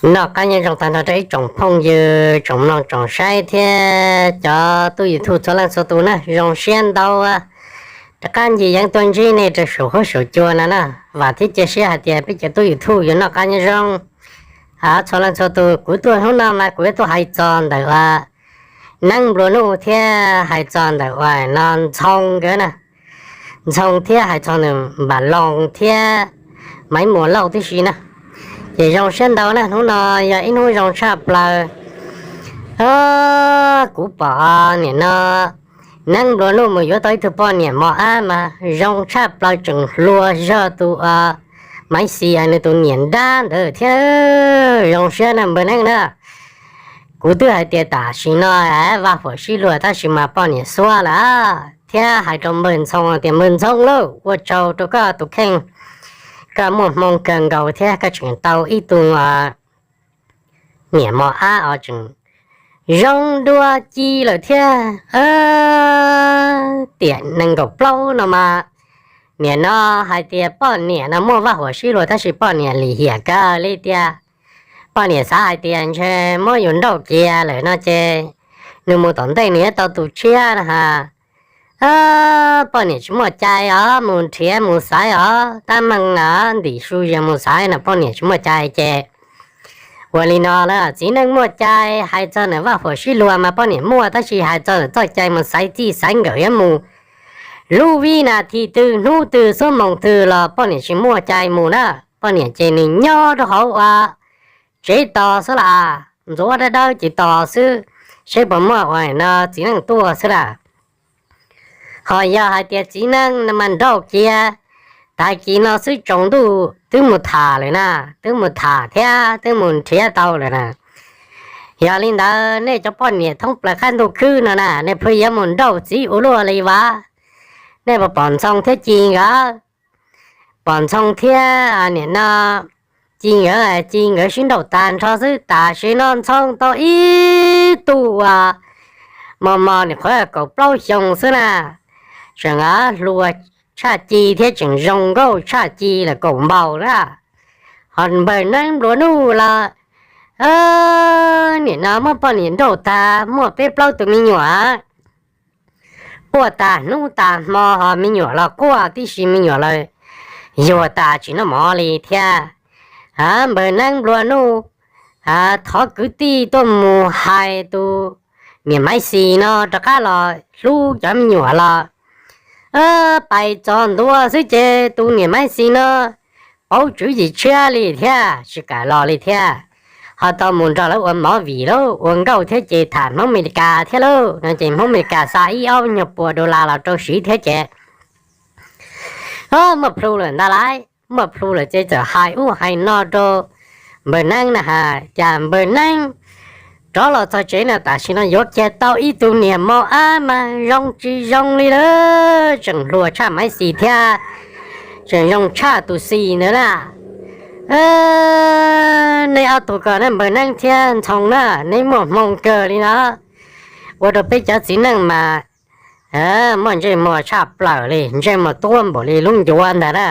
Noj qab nyob zoo tag nrho rau ib tsoom phooj ywg, tsoom mloog tsoom saib thiab cov tub YouTube txhua leej txhua tus na, zoo siab ntau rov qab ncig yeeb tuaj ntsib nej rau saum huab saum cua no na. Vam thiab cia siab hais tias peb cov tub YouTube yuav noj qab nyob zoo txhua leej txhua tus. Kuv tuaj hnub no mas kuv yuav tuaj hais txog ntawm ua Neeb Nplua Nuj thiab hais txog ntawm ua no Ntxhoo nkawd na. Ntxhoo thiab hais txog ntawm Npam Loos thiab Maiv Muas Lauj tib si na. Ces zoo siab ntau na, hnub no yog ib hnub zoo tshaj plaws. Kuv pom nim no Neeb Nplua Nuj mus yuav tau ib tug poj niam mos ab mas zoo tshaj plaws, tseem hluas zog tus Maiv Xis nws tus niam nrab ntawd thiab. Zoo siab na npawg Neeb na. Kuv twb hais tias tam sim no Vaj Huam sib luag tab sis mas poj niam xuab lawm thiab hais rau npawg Ntxhoo tias npawg Ntxhoo lauj, ua tsaug rau koj tus kheej, koj muaj hmoo kawg nkaus thiab koj tseem tau ib tug niam mos ab os tseem zoo dua ci lawm thiab. Tiam nees nkaum plaub no mas nim no hais tias poj niam no muaj Vaj Huam sib luag tab sis poj niam lim hiam kawg li tiag. Poj niam xav hais tias ntshe muab yus nrauj kiag lawm no ces nws mus tom ntej nws yuav tau tus tshiab na has. Poj niam tsis muaj cai os, mus nrhiav mus xaiv os, tab meeg os, ntim su zias mus xaiv no poj niam tsis muaj cai ces ua li no lawm. Txiv neej muaj cai, hais txog ntawm Vaj Huam sib luag mas poj niam muaj, tab sis hais txog ntawm txoj cai mus xaiv txij xaiv nkawm yuav mus lub vib nas this twg hnub twg xuab moos twg los poj niam tsis muaj cai mus na. Poj niam ces nws nyob rau hauv ua tsev tos xwb las, ntxuav dawb dawb ces tos xwb, seb puas muaj ua no txiv neej tuaj xwb las. Ho yog hais tias txiv neej no mas nrauj kiag, tag kis no xwb tsaus ntuj twb mus tham lawm na, twb mus tham thiab twb mus nrhiav tau lawm na. Yog li ntawd nej cov poj niam thoob plaws qab ntuj khwb no na, nej pheej yuav mus nrauj txiv ua luaj li vas. Nej puas pom Ntxhoo thiab Ci nkawd? Pom Ntxhoo thiab nim no Ci nkawd, Ci nkawd sib nrauj tag nrho xwb, tam sim no Ntxhoo tau ib tug uas mos mos nim qhuav kaum plaub xyoo xwb na, tseem hluas tshaj Ci thiab tseem zoo nkauj tshaj Ci lawm kaum npaug na. Ho npawg Neeb Nplua Nuj los nim no muab poj niam nrauj tag muaj peb plaub tus me nyuam, quaj tas hnub tas hmo ho me nyuam los quaj tib si, me nyuam los yuag tas tsis noj mov li thiab. Npawg Neeb Nplua Nuj thov kwv tij tuaj mus hais tus niam Maiv Xis no rov qab los hlub cov me nyuam los pais txog ntua xwb ces tus niam Maiv Xis no pauv tswv yim tshiab li thiab tsis kam los li thiab. Ho tau mus nrog lawv ua movie lauj, ua nkauj thiab ces tham Hmoob Amelikas thiab lauj no ces Hmoob Amelikas xa ib ob nyuag puas dollar los rau siv thiab ces muaj plhu lawm ntag lauj. Muaj plhu lawm ces txawm hais ub hais no rau npawg Neeb na has, cas npawg Neeb rov los txog tsev no tam sim no yuav kiag tau ib tug niam mos ab mas zoo tsis zoo li lawm, tseem hluas tshaj Maiv Xis thiab tseem zoo tshaj tus Xis ntawd na. Nej ob tug ko ne, npawg Neeb thiab Ntxhoo na, neb muaj hmoo kawg li no, ua rau peb cov txiv neej mas muaj ntsej muag tshaj plaws li, ntsej muag tuab npaum li lub ncuav ntag na.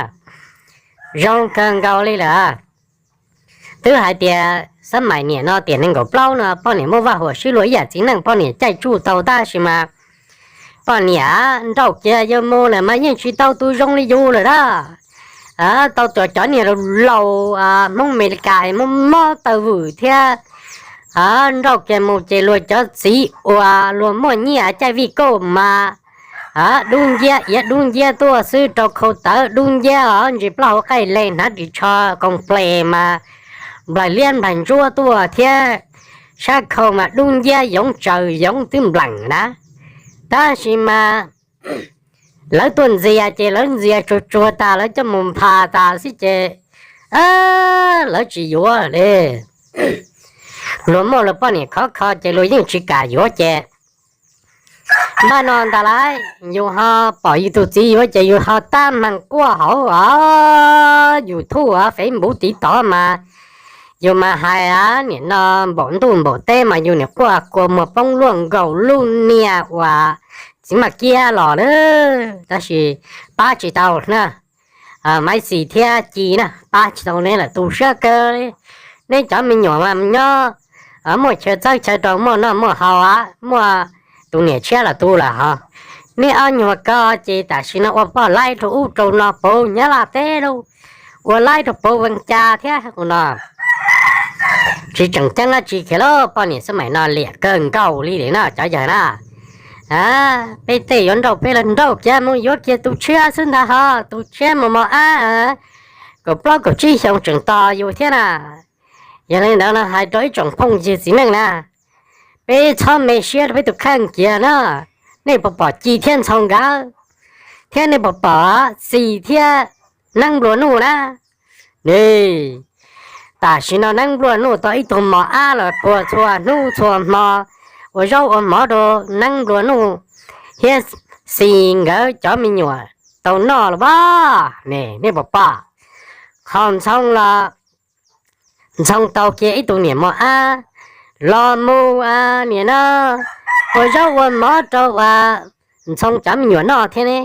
Zoo kawg nkaus li lawm. Twb hais tias xab maim niam no tiam nees nkaum plaub no poj niam muaj Vaj Huam sib luag ib yam txiv neej, poj niam caij tsuj tau tab sis mas poj niam nrauj kiag yuav mus lawm mas yeej tsis tau tus zoo li yus lawm na. Tau cov niag laus laus Hmoob Amelikas mob mob taw vwm thiab nrauj kiag mus ces luag cov txiv uas luag muaj nyiaj caij vij kauj mas dub nciab iav dub nciab tuaj xwb, rau khau tawv dub nciab os, ntsis plaub hau qaij leg hnav ris tsho koos ples mas nplaig liab nplaig ntsuab tuaj thiab sab khau mas dub nciab yoov tsaws yoov twb npleem na. Tab sis mas lawv tuaj ntxias ces lawv ntxias tsuag tsuag tas lawv coj mus nphas tas xwb ces lawv tsis yuav li. Luag muaj luag poj niam khov kho ces luag yeej tsis kam yuav ces npaj no ntag lauj, yus ho pom yus tus txiv yuav ces yus ho tab meeg quaj hauv os YouTube os, Facebook tiv tov mas yus mas hais nim no npaum ntuj npaum teb mas yus nim quaj kua muag poob luaj nkaus lub niag uas txiv maj kiab los lawm, tab sis pab tsis tau na. Maiv Xis thiab Ci na, pab tsis tau neb lawm, tu siab kawg li. Neb cov me nyuam mas nyob muaj chaw txawb chaw rau, muaj noj muaj haus, muaj tus niam tshiab los tu lawm hos. Neb ob nyuag ko ces tam sim no ua poj laib rau ub rau no puv Nyab Laj teb lauj, ua laib rau puv Vees Cas thiab no. Tsis tseem ceeb dab tsi kiag lauj, poj niam xab maim no liam kawg nkaus li no cov yawg na. Peb tej yuav nrauj peb los nrauj kiag mus, yuav kiag tus tshiab xwb ntag hos, tus tshiab mus mos ab kaum plaub kaum tsib xyoo tseem tos yus thiab na. Yog li ntawd no hais rau ib tsoom phooj ywg txiv neej na, peb txhob me siab rau peb tus kheej kiag na. Nej puas pom Ci thiab Ntxhoo nkawd, thiab nej puas pom Xis thiab Neeb Nplua Nuj na? Tam sim no Neeb Nplua Nuj tau ib tug mos ab los puag txhua hnub txhua hmo, ua zaub ua mov rau Neeb Nplua Nuj thiab Xis nkawd cov me nyuam tau noj los as. Nej puas pom? Qhov Ntxhoo los Ntxhoo tau kiag ib tug niam mos ab los mus niam no ua zaub ua mov rau Ntxhoo cov me nyuam noj thiab ne.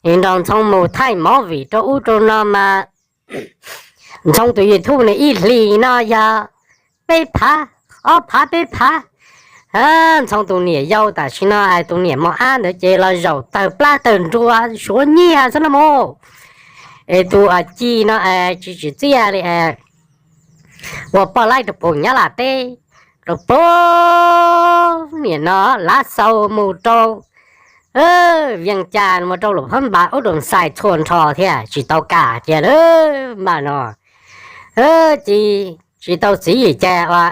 Nrog Ntxhoo mus thaij movie rau ub rau no mas Ntxhoo tus YouTube nws ib hlis no yog peb phav, ob phav peb phav. Ntxhoo tus niam yau tam sim no es tus niam mos ab ntawd ces los zaum tawg plab tawg nruas suav nyiaj xwb no mus. Es tus Ci no es tsis tsim txiaj li, ua poj laib rau puv Nyab Laj teb, rau puv niam no Lav Xaus mus rau Vees Cas mus rau Luam Phab Npas ub rau Xais txhua nrho thiab tsis tau kam kiag lawm mas no. Ci tsis tau txiv ces ua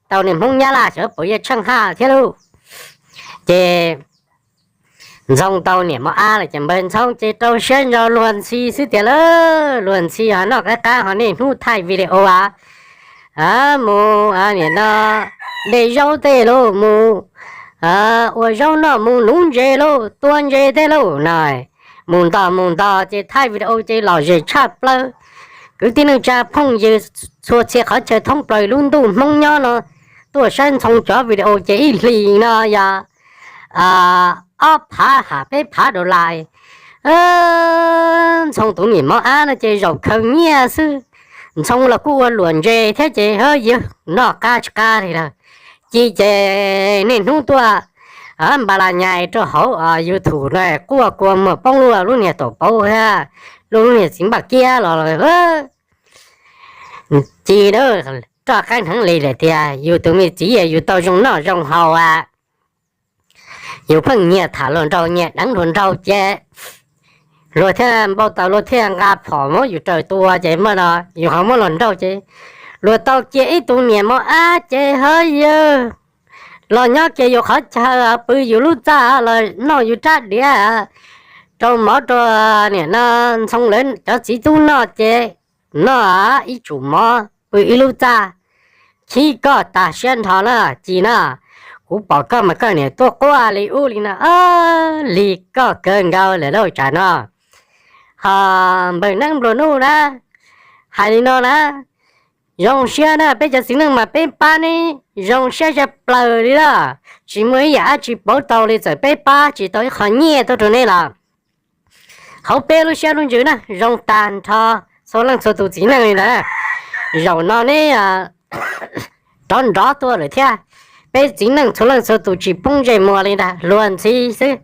tau niag Hmoob Nyab Laj xyov puas yuav tsheej haj thiab lauj. Ces Ntxhoo tau niam mos ab lawm ces npawg Ntxhoo ces rau siab ntso luag ntxhi xwb tiag lauj, luag ntxhi ho noj qab qab ho niaj hnub thaij video a, mus niam no de zaub tej lauj, mus ua zaub noj, mus nuv ntses lauj, tua ntses tej lauj no. Mus ntog mus ntog ces thaij video ces lom zem tshaj plaws. Kwv tij neej tsa phooj ywg txhua txhia qhov chaw thoob plaws lub ntuj Hmoob nyob no tuaj saib Ntxhoo cov video ces ib hlis no yog ob phav ham peb phav dollar. Ntxhoo tus niam mos ab no ces zaum khaws nyiaj xwb. Ntxhoo los kuj ua luam ntses thiab ces yawg noj qab tsis qab li lawm. Ci ces niaj hnub tuaj npas las nyais rau hauv YouTube no quaj kua muag poob luaj lub niag taum pauv thiab lub niag txiv npaj kiab los. Ci roj qaib hneev li lawm tiag, yus tus me txiv yus tau zoo noj zoo haus a, yus pheej nyiag tham luag nraug nyiag deev luag nraug ces luag thiaj npau taws luag thiaj nqa phom muab yus raws tua ces muaj no yus ho muab luag nraug ces luag tau cia ib tug niam mos ab ces hawb yawg los nyob kiag yus qhov chaw pw yus lub txaj los noj yus rab diav, rau mov rau niam no Ntxhoo lawv cov txiv tub noj ces noj ib tsum mov pw ib lub txaj, khib koj tag siab nrho na Ci na. Kuv pom koj mas koj niam tuaj quaj li ub li no, lig koj kawg nkaus lawm lauj tsam no. Ho npawg Neeb Nplua Nuj na, hais li no na, zoo siab na, peb cov txiv neej mas peb pab neb zoo siab tshaj plaws li lawm, tsis muaj ib yam dab tsi pauv tau li, txawm peb pab tsis tau ib qho nyiaj tuaj rau neb los hauv peb lub siab lub ntsws na zoo tag nrho txhua leej txhua tus txiv neej li ntawd. Zaum no neb rov nrov tuaj lawm thiab, peb txiv neej txhua leej txhua tus tsis poob ntsej muag li ntag, luag ntxhi xwb.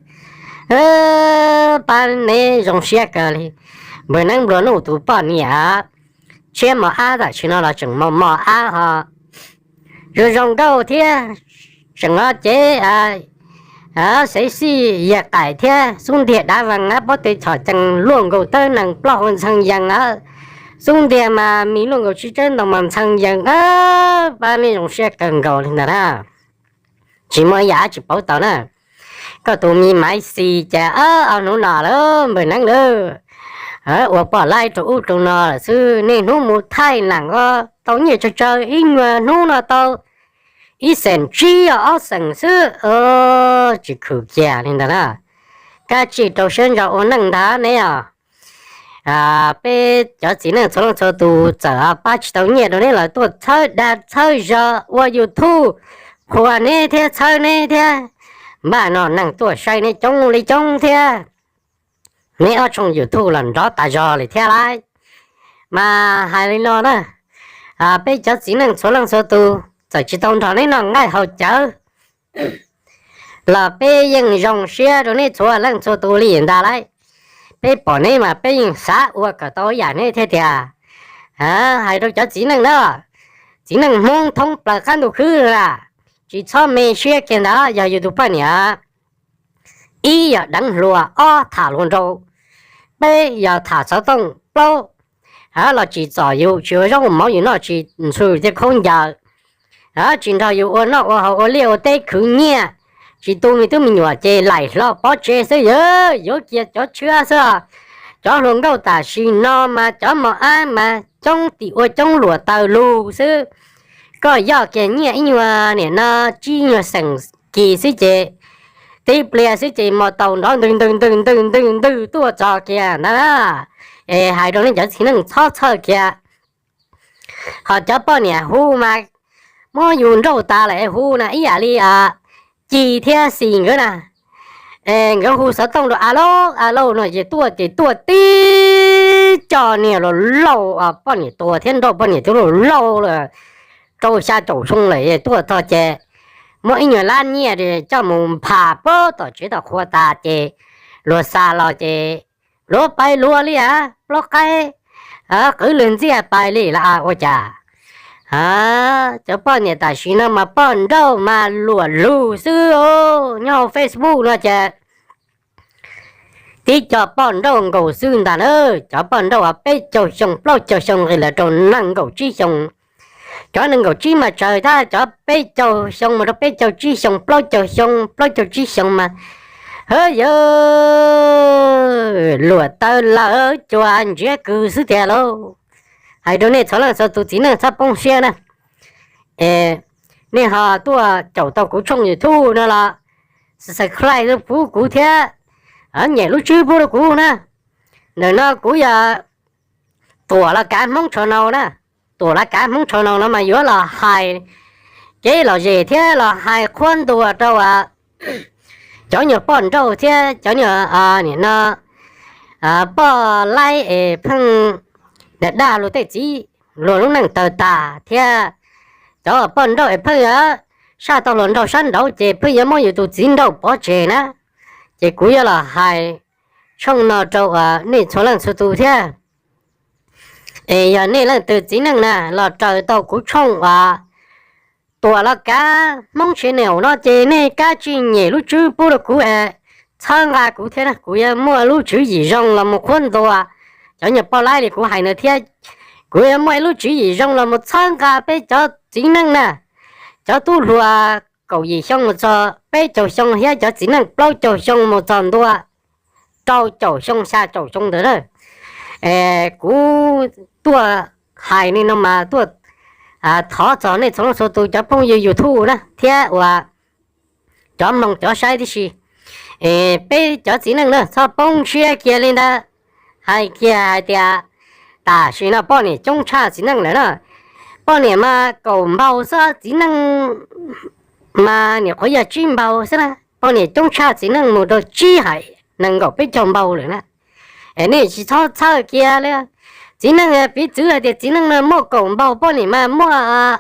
Pab neb zoo siab kawg li. Npawg Neeb Nplua Nuj tus poj niam tshiab mos ab tam sim no los tseem mos mos ab ho zoo zoo nkauj thiab, tseem o cev xev xij yag qaim thiab xub ntiag dav vees ab pob tw txhom cees luaj nkaus tawb nees plaub hau ntxhee yees ab, xub ntiag mas mis luaj nkaus tsis tsawb ntoo mas ntxhee yees. Pab neb zoo siab kawg nkaus li ntawd na. Tsis muaj ib yam dab tsi pauv tau na. Koj tus me Maiv Xis cas ob hnub no lawm npawg Neeb lawm, ua poj laib rau ub rau no lawm xwb, niaj hnub mus thaij nam ko tau nyiaj tsawg tsawg, ib nyuag hnub no tau ib xeem tsib ob xeem xwb, tsis khwm kiag li ntawd na. Kab tsij rau siab ntso ua neej ntag neb os. Peb cov txiv neej txhua leej txhua tus txawm pab tsis tau nyiaj rau neb los tuaj txhawb dag txhawb zog ua YouTube qhuas neb thiab txhawb neb thiab, npaj no neeg tuaj saib neb coob li coob thiab. neb ob tshooj YouTube los nrov tas zog li thiab lauj. Mas hais li no na, peb cov txiv neej txhua leej txhua tus txawm tsis tau nrog neb noj nqaij haus cawv los peb yeej zoo siab rau neb txhua leej txhua tus li ntag lauj. Peb pom neb mas peb yeej xav ua kom tau ib yam neb thiab tiag. Hais rau cov txiv neej na, txiv neej Hmoob thoob plaws qab ntuj khwb na, tsis txhob me siab kiag ntag, yog yus tus poj niam ib yog deev hluas, ob tham hluas nraug, peb yog tham xov tooj, plaub los tsis txom yus, tsis ua zaub ua mov yus noj, tsis ntxhw tej khaub ncaws, tsis nrog yus ua noj ua haus ua liaj ua teb khwv nyiaj, tsis tu me tub me nyuam ces laim hlo pov tseg xwb, yuav kiag cov tshiab xwb. Cov hluas nkauj tam sim no mas cov mos ab mas coob tim ua coob luam taws lug xwb. Koj yoj kiag nyiaj ib nyuag niam no tsib nyuag xees kis xwb ces tib pliag xwb ces mos taus nrov ntwg ntwg ntwg ntwg ntwg ntwg tuaj txog kiag ntag. Es hais rau nej cov txiv neej txhob txhawj kiag. Ho cov poj niam hu mas muab yus nrauj tas lawm hu na ib yam li Ci thiab Xis nkawd na. Nkawd hu xov tooj rau a lauj a lauj no ces tuaj ces tuaj tib co niag laus laus, poj niam tuag thiab nrauj poj niam twb laus laus lawm, rau xya caum xyoo lawm tuaj txog ces muab ib nyuag lab nyiaj coj mus nphas pab tom tsev tom qhua tas ces luag xa los ces luag pais luag li a plaub qaib, qwv lwg ntxiaj pais li lawm ua cas. Cov poj niam tam sim no mas poj nrauj mas luam lug xwb. Nyob hauv Facebook no ces tib co poj nrauj nkaus xwb ntag na. Cov poj nrauj peb caug xyoo plaub caug xyoo nqis los rau nees nkaum tsib xyoo. Cov nees nkaum tsib mas tsawg tab, cov peb caug xyoo mus rau peb caug tsib xyoo, plaub caug xyoo, plaub caug tsib xyoo mas, ha, yawg, luam taws lawm cuag ntsiav kws xwb tiag lauj. Hais rau nej txhua leej txhua tus txiv neej txhob poob siab na. Es nej ho tuaj caum tau kuv tshooj YouTube no los subscribe pub kuv thiab, nyem lub tswb pub rau kuv na. Ntawm no kuv yog Tuam Los Kav Hmoob Channel na. Tuam Los Kav Hmoob Channel no mas yuav los hais kev lom zem thiab los hais qhuab ntuas rau cov nyuag poj nrauj thiab cov nyuag, nim no, poj laib es pheej dag luag tej txiv, luag lub neej tawg tag thiab cov poj nrauj es pheej saj tau hluas nraug sab nraud ces pheej yuav muab yus tus txiv nrauj pov tseg na. Ces kuv yuav los hais tshooj no rau nej txhua leej txhua tus thiab. Es yog nej leej twg txiv neej na los raws tau kuv tshooj uas Tuam Los Kav Hmoob Channel no ces nej kav tsij nyem lub tswb pub rau kuv es txhawb nqa kuv thiab na. Kuv yuav muaj lub tswv yim zoo los mus qhuab ntuas cov nyuag poj laib li kuv hais ntawd thiab. Kuv yuav muaj ib lub tswv yim zoo los mus txhawb nqa peb cov txiv neej na, cov tub hluas kaum yim xyoo mus txog peb caug xyoo thiab cov txiv neej plaub caug xyoo mus txog ntua rau caum xyoo xya caum xyoo ntawd na. Kuv tuaj hais li no mas tuaj thov txog nej txhua leej txhua tus cov phooj ywg YouTube na thiab uas cov mloog cov saib tib si. Peb cov txiv neej na txhob poob siab kiag li ntawd. Hais kiag hais tias tam sim no poj niam coob tshaj txiv neej lawm na. Poj niam mas kaum npaug xwb, txiv neej mas nim qhuav yog tsib npaug xwb na. Poj niam coob tshaj txiv neej mus rau tsib hais nees nkaum peb caug npaug lawm na. Es nej tsis txhob txhawj kiag li. Txiv neej piv txwv hais tias txiv neej no muaj kaum npaug, poj niam mas muaj,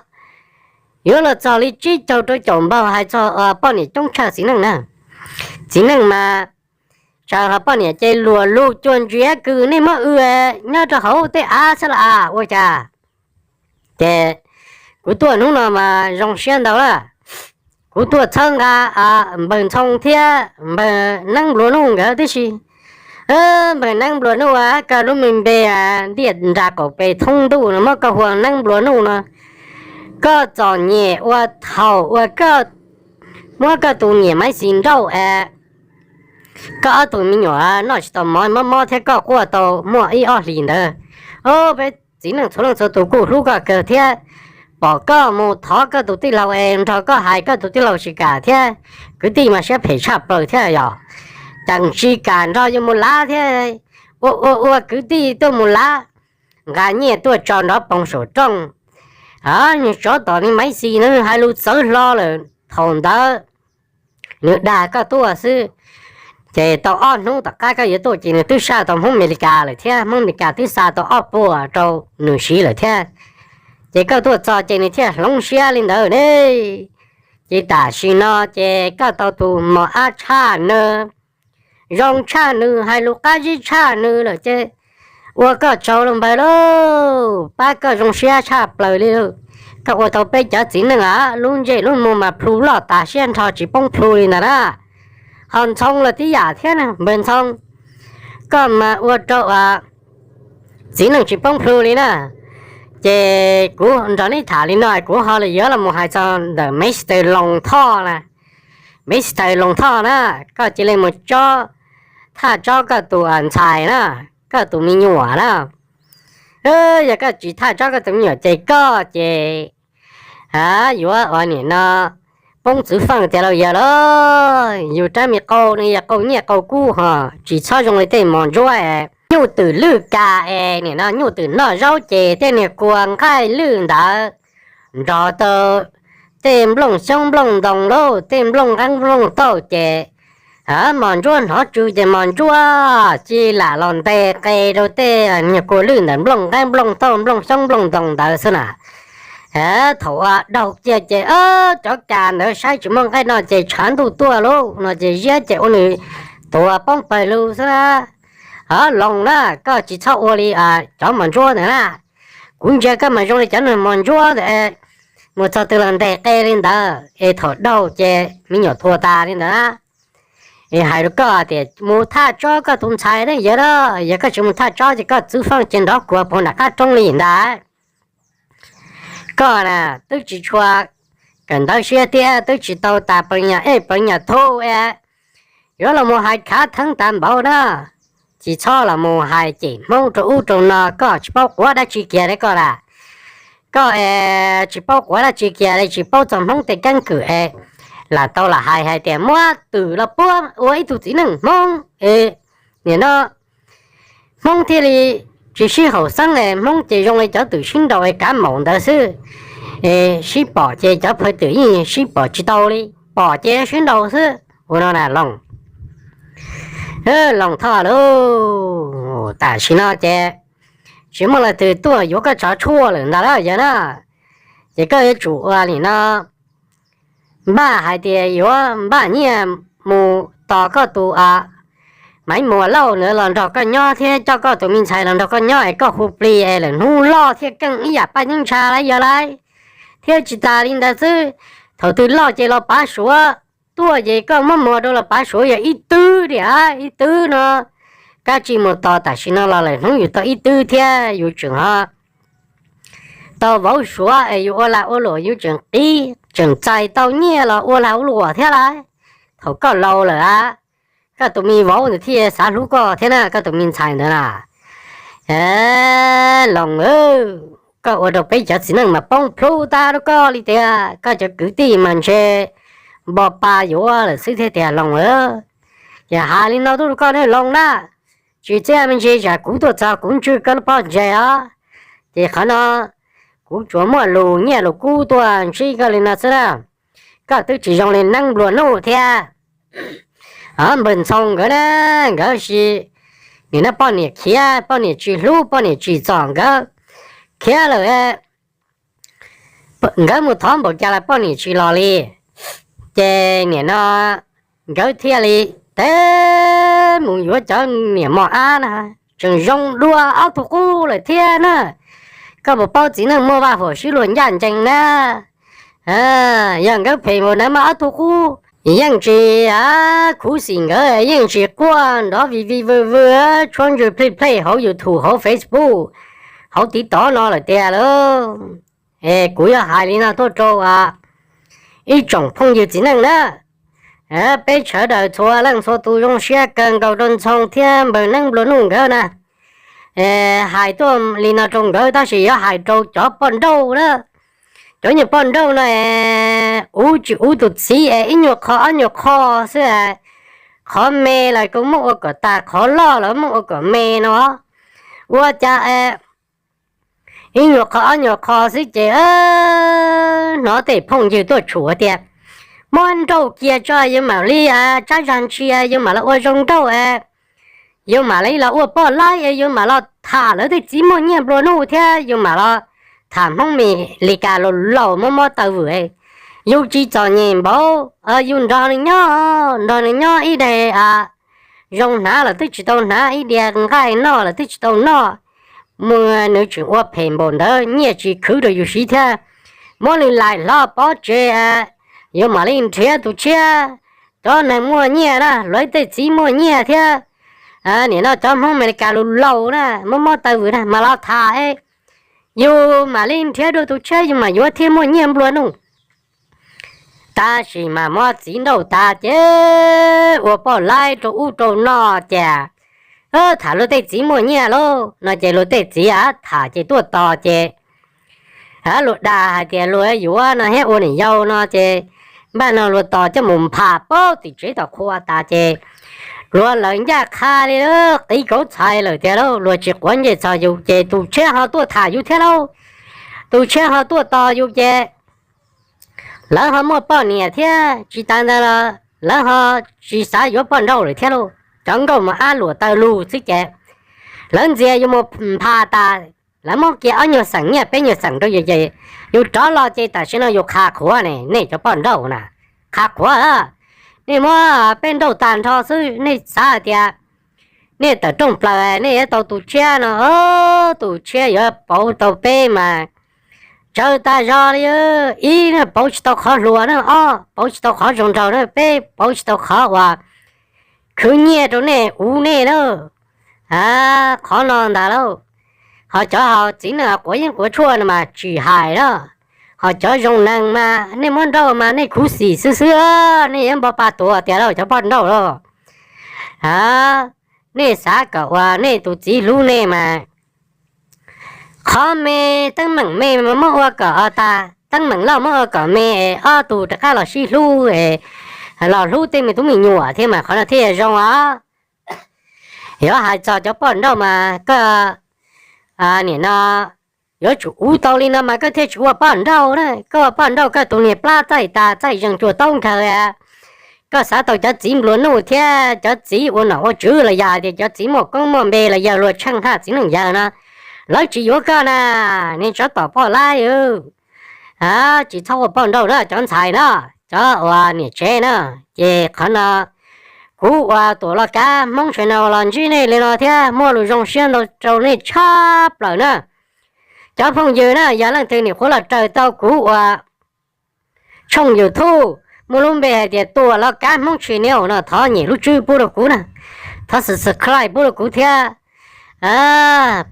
yuav los txog li tsib caug rau caum npaug hais txog poj niam coob tshaj txiv neej na. Txiv neej mas tsaws ho poj niam ces luag lug cuag ntsiav kws nej muab w nyob rau hauv tej av xwb las ua cas. Ces kuv tuaj hnub no mas zoo siab ntau lawm. Kuv tuaj txhawb nqa npawg Ntxhoo thiab npawg Neeb Nplua Nuj nkawd tib si. Npawg Neeb Nplua Nuj, koj lub me npe ntiaj nra qaum pes thoob ntuj no muab koj hu Neeb Nplua Nuj no, koj txom nyem ua thaum uas muab koj tus niam Maiv Xis nrauj es koj ob tug me nyuam noj tsis tau mov mob mob thiab koj quaj tau muaj ib ob hlis ntawd. Peb txiv neej txhua leej txhua tus kuj hlub koj kawg thiab pom koj mus thov koj tus tij laug es nrog koj hais koj tus tij laug tsis kam thiab. Kwv tij mas siab phem tshaj plaws thiab yog, tseem tsis kam nrog yus mus lav thiab, ua ua ua kwv tij tuaj mus lav, nqa nyiaj tuaj tso nrov poog saum rooj. Tsov tom ni Maiv Xis nws hais lus txawv hlo lawm thaum ntawd, nws dag koj tuaj xwb. Ces tau ob hnub tom qab koj yuav tuaj ces nws twb xa tau Hmoob Amelikas lawm thiab, Hmoob Amelikas twb xa tau ob puas rau nws siv lawm thiab. Ces koj tuaj txog ces nws thiaj hloov siab li ntawd ne. Ces tam sim no ces koj tau tus mos ab tshaj nws, zoo tshaj nws, hais lus qab zib tshaj nws lawm ces ua koj tsaug lauj npawg lauj, pab koj zoo siab tshaj plaws li lauj. Koj ua tau peb cov txiv neej a lub ntsej lub muag mas plhu loj tas siab nrho tsis poob plhu li ntag na. Ho Ntxhoo los tib yam thiab na npawg Ntxhoo, koj mas ua rau txiv neej tsis poob plhu li na. Ces kuv nrog neb tham li no kuv ho yuav los mus hais txog ntawm Mr. Loos Thoj na. Mr. Loos Thoj na, koj cia li mus tso thaj tsob koj tus ntxhais na, koj tus me nyuam na. Yog koj tsis thaj tsob koj tus me nyuam ces koj ces yuav ua nim no poob txwv feej tiag lauj yawg lauj. Yus rab me qau no yog qau nyiaj qau kub ho tsis txhob zoo li tej mos ntsuab es nyuj twm lwj kas es nim no nyuj twm noj zaub ces tej niag kua nqaij lwj ntawd nrog tau tej nplooj xyoob nplooj ntoos lauj, tej nplooj nqeeb nplooj tauj ces mos ntsuab hnov tsw ces mos ntsuab cia li lam los ntes qe rau tej niag kua lwj ntawm nplooj nqeeb nplooj tauj nplooj xyoob nplooj ntoos ntawd xwb na. Thaum daug kiag ces cov kas ntawd saib tsis muaj nqaij no ces tshav ntuj tuaj lauj no ces ziab ces ua nws tuag poob pawg lug xwb na. Loos na, koj tsis txhob ua li cov mos ntsuab ntawd na. Kuv ntsia koj mas zoo li cov niag mos ntsuab ntawd, mus txog twg los ntes qe li ntawd es thaum daug ces me nyuam tuag tas li ntawd na. Es hais rau koj tias mus thaj tsob koj tus ntxhais na yawg na, yog koj tsis mus thaj tsob ces koj txwv feej ces nrov kuag puag nram qab roob li ntag. Koj na twb tsis tshua kawm ntawv siab thiab twb tsis tau tas peev nyam ej peev nyam thu es yuav los mus hais khav theeb tas npaum na. Tsis txhob los mus hais cem Hmoob rau ub rau no, koj tsis paub quav dab tsi kiag li koj lawm. Koj es tsis paub quav dab tsi kiag li, tsis paub txog Hmoob tej keeb kwm es lam tau lam hais hais tias muab twm los puab ua ib tug txiv neej Hmoob es nim no Hmoob thiaj li tsis sib haum xeeb es Hmoob ces zoo li cov twm sib nraus es kav maum ntawd xwb. Es sib pom ces cov phawj twm yeej sib pom tsis tau li, pom ces sib nraus xwb. Ua no na Loos, Loos Thoj lauj, tam sim no ces tsis muaj leej twg tuaj yuav koj tso tshuaj lawm ntag lauj yawg na. Ces koj yuav tsum ua li no, npaj hais tias yuav npaj nyiaj mus tos koj tus Maiv Muas Lauj ntawd los nrog koj nyob thiab coj koj tus me ntxhais los nrog koj nyob es koj hu plig es lawm hnub loj thiaj keej ib yam paj ceeb ntsha lauj yawg lauj. Thiab tsis tas li ntawd xwb, thaum twg loj ces los pav Suav, tuaj ces koj muab muag rau los pav Suav yog ib twb tiag ib twb no. Koj tsis mus tos tam sim no los lawm hnub yus tau ib twb thiab yus tseem ho tau vauv Suav es yus ua lag ua luam yus tseem qib tseem txais tau nyiaj los ua lag ua luam thiab lauj. Thaum koj laus lawm a, koj tus me vauv ntawd thiaj xav hlub koj thiab na, koj tus me ntxhais ntawd na. Loos, koj ua rau peb cov txiv neej mas poob plhu tag rau koj li tiag, koj cov kwv tij mas ntshe npo pa yuav lawm xwb thiab tiag Loos. Ces hais li no tuaj rau koj ne Loos na, tsis txiaj me ntsis tsam kuv tuaj txog kuv ntswj koj lub pob ntseg os. Ces qhov no kuv tsuas muaj lus nyiaj lus kub tuaj ntsib koj li no xwb na. Koj twb tsis zoo li neeb nplua nuj thiab. Npawg Ntxhoo nkawd na, nkawd sis nim no poj niam khiav, poj niam tsis hlub, poj niam tsis txom nkawd, khiav lawm, nkawd mus thov npaum cas los poj niam tsis los li. Ces nim no nkawd thiaj li teb mus yuav cov niam mos ab na, tseem zoo dua ob tug qub lawm thiab na. Koj puas paub txiv neej muaj vaj huam sib luag ncaj ncees na. Yog nkawd phem npaum ntawd mas ob tug qub yeej tsis khuv xim, nkawd yeej tsis quaj nrov vij vij vwj vwj tshuab ntswg plij plej hauv YouTube hauv Facebook hauv TikTok no lawm tiag lauj. Es kuv yuav hais li no tuaj rau ib tsoom phooj ywg txiv neej na, peb sawv daws txhua leej txhua tus zoo siab kawg nkaus rau Ntxhoo thiab npawg neeb nplua nuj nkawd na. Hais tuaj li no rau nkawd tab sis yuav hais rau cov poj nrauj na. Cov nyuag poj nrauj no es uv tsis uv tus txiv es ib nyuag qho ob nyuag qho xwb. Qhov me los kuj muab ua kom tas, qhov loj los muab ua kom me no. Ua cas ib nyuag qho ob nyuag qho xwb ces hnov tej phooj ywg tuaj tshum tias muab nrauj kiag tso, yus mam li tsab zag ntsia, yus mam los ua zoo nrauj, yus mam li los ua poj laib, yus mam los tham lawv tej txiv muaj nyiaj nplua nuj thiab yus mam los tham Hmoob Mes Lis Kas laus laus mob mob taw vwm. Yus tsis txom nyem npaum, yus nrog nws nyob, nrog nws nyob ib daim zoo hnav los twb tsis tau hnav, ib diav nqaij noj los twb tsis tau noj, muaj nws tseem ua phem npaum ntawd, nyiaj tsis khwv rau yus siv thiab, muab nws laim hlo pov tseg, yus mam li nrhiav tus tshiab. Cov neeg muaj nyiaj na, luag tej txiv muaj nyiaj thiab, nim no cov Hmoob Mes Lis Kas laus laus na mob mob taw vwm na mas los tham, yus mam li nrhiav dua tus tshiab, yus mam yuav thiaj muaj nyiaj nplua nuj. Tab sis mas muab txiv nrauj tas ces ua poj laib rau ub rau no ces tham luag tej txiv muaj nyiaj lauj no ces luag tej txiv tham ces tuaj tos ces luag dag hais tias luag yuav no thiab ua niam yau no ces npaj no luag tos coj mus npham pab tim tsev tom qhua tas ces luag lawv ncaj qha li qiv kauv txhais lawm tiag lauj, luag tsis quav ntsej txog yus ces tus tshiab ho tuaj tham yus thiab lauj. Tus tshiab ho tuaj tos yus ces lawv ho muaj poj niam thiab, tsis tas ntawd los lawv ho tsis xav yuav poj nrauj lawm thiab lauj. Cov nkauj mas ab luam taw lug xwb ces lawv ntxias yus mus npham tas, lawv muab kiag ob nyuag xeem nyiaj peb nyuag xeem rau yus ces yus rov los ces tam sim no yus qha qhuav ne, nej cov poj nrauj na, qha qhuav. Nej muab peb nrauj tag nrho xwb, nej xav hais tias nej tawm rooj plaws nej yuav tau tus tshiab no, tus tshiab yuav pauv tau peb mas tsawg tag zog li. Ib, pauv tsis tau qhov hluas na, ob, pauv tsis tau qhov zoo nraug na, peb, pauv tsis tau qhov uas khwv nyiaj rau nej uv nej na. Qhov no ntag lauj. Ho cov ho txiv neej quav yeeb quav tshuaj no mas tsis hais na. Ho cov zoo neeg mas nej muab nrauj mas nej khuv xim xwb xwb, nej yuav npau pa tuag tiag lauj cov poj nrauj lauj. Nej xav kom uas nej tus txiv hlub nej mas qhov me teeb meem me mas muab ua kom tag, teeb meem loj muab ua kom me, ob tug rov qab los sib hlub, los hlub tej me tub me nyuam thiab mas qhov no thiaj zoo os. Yuav hais txog cov poj nrauj mas koj nim no yuav tsum uv tau li no mas koj thiaj tsis ua poj nrauj na. Koj ua poj nrauj koj tus niag plab txaij tas txaij zeeg cua taub nkawg, koj xav tau cov txiv nplua nuj thiab cov txiv ua nom ua tswv los yog hais tias cov txiv muaj koob muaj npe los yawg luag tsheej haj txiv neej yawg no, lawv tsis yuav koj na. Niag tsov tom poj laib, tsis txhob ua poj nrauj na cov ntxhais na, cov uas niam tsev na. Ces qhov no kuv uas Tuam Los Kav Hmoob channel los ntsib nej li no thiab muaj lus zoo siab ntau rau nej tshaj plaws na. Cov phooj ywg na, yog leej twg nim qhuav los raws tau kuv uas tshooj YouTube muaj lub npe hais tias Tuam Los Kav Hmoob channel no thov nyem lub tswb pub rau kuv na, thov subscribe pub rau kuv thiab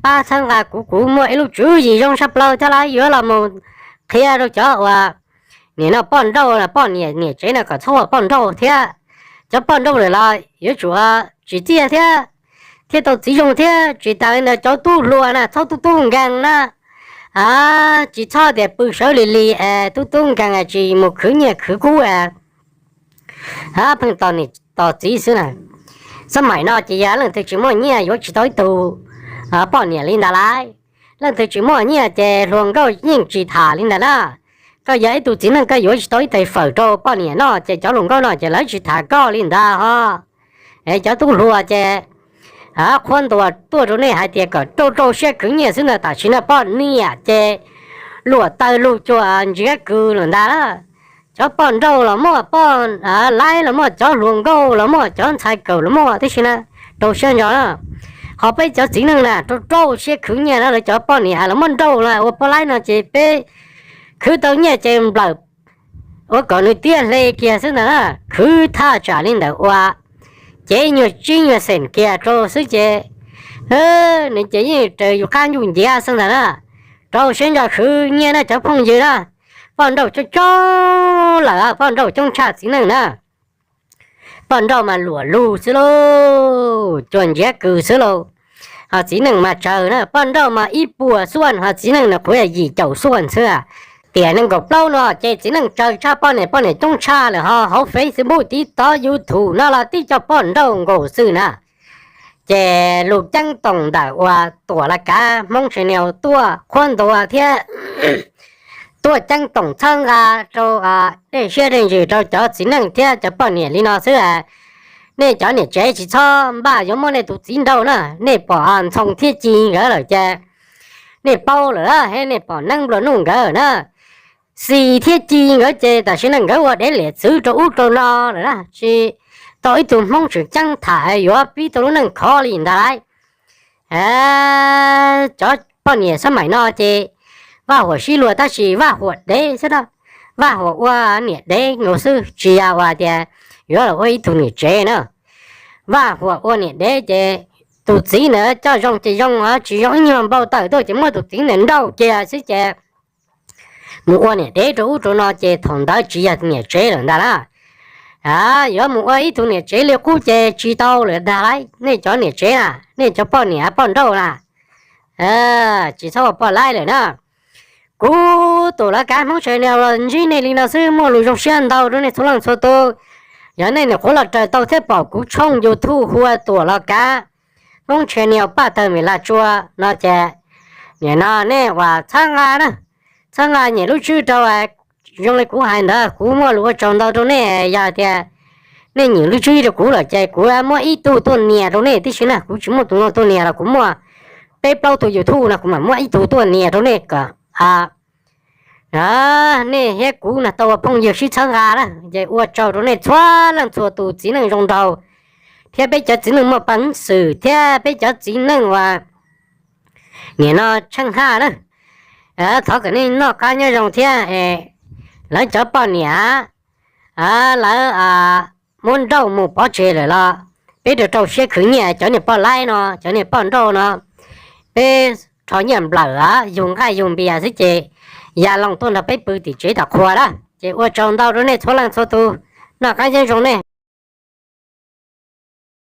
pab txhawb nqa kuv, kuv muaj ib lub tswv yim zoo tshaj plaws thiab lawv yuav los mus qhia rau cov uas nim no poj nrauj poj niam niam tsev no kom txhob ua poj nrauj thiab. Cov poj nrauj lawm los yuav tsum tsim txiaj thiab, thiaj tau txiv zoo thiab. Tsis tas li ntawd cov tub hluas na txhob tub tub nkeeg na, tsis txhob tias pw sawv lig lig es tub tub nkeeg tsis mus khwv nyiaj khwv kub, pheej tos niam tos txiv xwb na. Xab maim no ces yog leej twg tsis muaj nyiaj yuav tsis tau ib tug poj niam li ntawd lauj. Leej twg tsis muaj nyiaj ces hluas nkauj yeej tsis tham li ntawd na. Koj yog ib tug txiv neej koj yuav tsis tau ib tais fawm rau poj niam noj ces cov hluas nkauj no ces lawv tsis tham koj li ntawd ho. Es cov tub hluas ces qhuab ntuas tuaj rau nej hais tias kom rau rau siab khwv nyiaj xwb ntag. Tam sim no poj niam ces luam taw lug cuag ntsiav kws lawm ntag lauj. Cov poj nrauj los muaj, poj laib los muaj, cov hluas nkauj los muaj, cov ntxhais kawm los muaj, tib si na, rau siab ntso na. Ho peb cov txiv neej na rau rau siab khwv nyiaj na, lawv cov poj niam los muab nrauj los ua poj laib no ces peb khwv tau nyiaj ces nplawm ua kom nws tiaj hle kiag xwb ntag na. Khwv thaj tsam li ntawd ua, ces nyuag tsib nyuag xeem kiag rau xwb ces nws ces yeej raws yus qab ncuj nciav xwb ntag na. Rau siab ntso khwv nyiaj na cov phooj ywg na. Poj nrauj coob coob lawm, poj nrauj coob tshaj txiv neej na. Poj nrauj mas luam lug xwb lauj, cuag ntsiav kws xwb lauj. Ho txiv neej mas tsawg na, poj nrauj mas ib puas xuaj, ho txiv neej no kuv yim caum xuaj xwb. Tiam nees nkaum plaub no ces txiv neej tsawg tshaj poj niam, poj niam coob tshaj lawm ho hauv Facebook, TikTok, YouTube no los tib co poj nrauj nkaus xwb na. Ces lus ceeb toom ntawm uas Tuam Los Kav Hmoob channel tuaj qhuab ntuas thiab tuaj ceeb toom txhawb nqa rau dej siab dej ntsws rau cov txiv neej thiab cov poj niam li no xwb. Nej cov niam tsev tsis txhob npaj yuav muab nej tus txiv nrauj na, nej pom Ntxhoo thiab Ci nkawd lawm ces nej paub lawm, thiab nej pom Neeb nplua nuj nkawd na. Xis thiab Ci nkawd ces tam sim no nkawd ua dev liam txwv rau ub rau no lawm na, tsis tau ib tug Hmoob tseem ceeb tham yuav pib tau lub neej khov li ntag lauj. Cov poj niam xab maim no ces Vaj Huam sib luag tab sis Vaj Huam dev xwb na. Vaj Huam ua niam dev nkaus xwb, tsis yog ua tias yuav los ua ib tug niam tsev na. Vaj Huam ua niam dev ces tus txiv ntawd coj zoo ces zoo, tsis zoo ib nyuag npau taws tuaj ces muab tus txiv ntawd nrauj cia xwb ces mus ua niam dev rau ub rau no ces thaum ntawd tsis yog niam tsev lawm ntag lauj. Yuav mus ua ib tug niam tsev li qub ces tsis tau lawm ntag lauj. Nej cov niam tsev na, nej cov poj niam poj nrauj na, tsis txhob ua poj laib lawm na. Kuv Tuam Los Kav Hmoob Channel los ntsib nej li no xwb, muaj lus zoo siab ntau rau nej txhua leej txhua tus. Yog nej nyuam qhuav los raws tau thiab pom kuv tshooj YouTube hu ua Tuam Los Kav Hmoob Channel paj tawg me laj tsua no ces nim no nej ua txhawb nqa na, txhawb nqa nyem lub tswb rau. Zoo li kuv hais ntawd kuv muaj lus ua tsaug ntau rau nej, yog tias nej nyem lub tswb rau kuv lawm ces kuv muab ib tug tuaj nias rau nej tib si na. Kuv tsis muaj tus no tuaj nias los kuv muaj peb plaub tug YouTube no kuv mam muab ib tug tuaj nias rau nej kom nej thiab kuv no tau ua phooj ywg sib txhawb nqa na. Ces ua tsaug rau nej txhua leej txhua tus txiv neej zoo nraug thiab peb cov txiv neej muaj peev xwm thiab peb cov txiv neej uas nim no tsheej haj na. Thov kom nej noj qab nyob zoo thiab. Lawv cov poj niam lawv muab nrauj mus pov tseg lawm los peb rau rau siab khwv nyiaj. Cov niag poj laib no, cov niag poj nrauj no, peb rho nyiaj nplawm yug nqaij yug npias xwb ces ya loo tuaj nrog peb pw tim tsev tom qhua lawm. Ces ua tsaug ntau rau nej txhua leej txhua tus, noj qab nyob zoo nej.